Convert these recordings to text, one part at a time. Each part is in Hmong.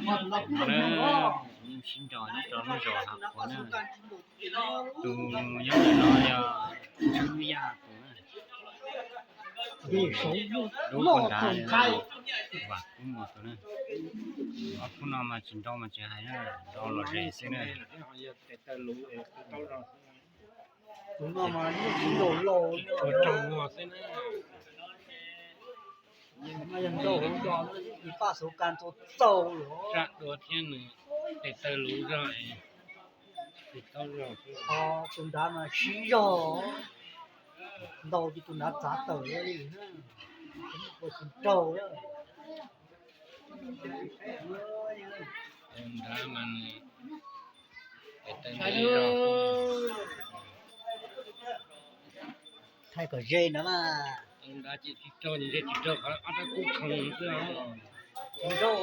No na, sib nraus nyob rau lub zos Hav Qhuav na. Tus nyob ntawm no yog Tswb Yaj tus na. Lub puag nrad Vam Kub Muas tus na. Ob khub no mas tsis nrau mas tsis hais na, nrau los zes xwb na. Tus no mas yeej tsis nrau laus li os. Yog nrau hauv zos no yeej tsis paj xauv kas txaus txaus li. Zaj dua thiab nws tes taw luv zog. Tus nrad mas siv zog, ntaus ces tus nrad txav tawm li, ua tsis raug. Tus nrad mas nws tes taw luv zog. Thaij kom ze no mas. Tus nrad ces tsis raug, nws ze tsis raug qhov ob rab kub khoov xwb os. Tsis raug.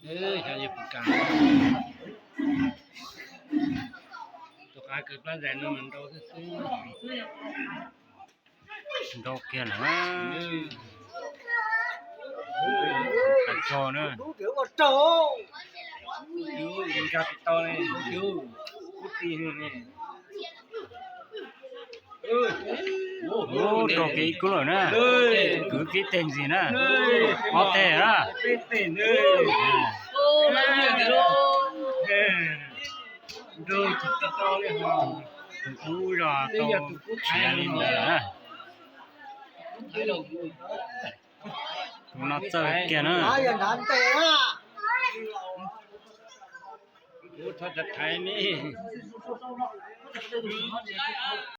Xyov yog puas kam. Tus qav kws plab zais no mas nrau xwb xwb. Nrau kiag lawm. Tag tso na. Nkag tsis tau li. Kub ti li. Ub, raug kiag ib kub lawm na. Kwv kiag teg ntxiv na. Ob teg na. Tus kub zog tau tshiav li ntawd lawm na. Tus no txawj kiag na. Thaiv ne.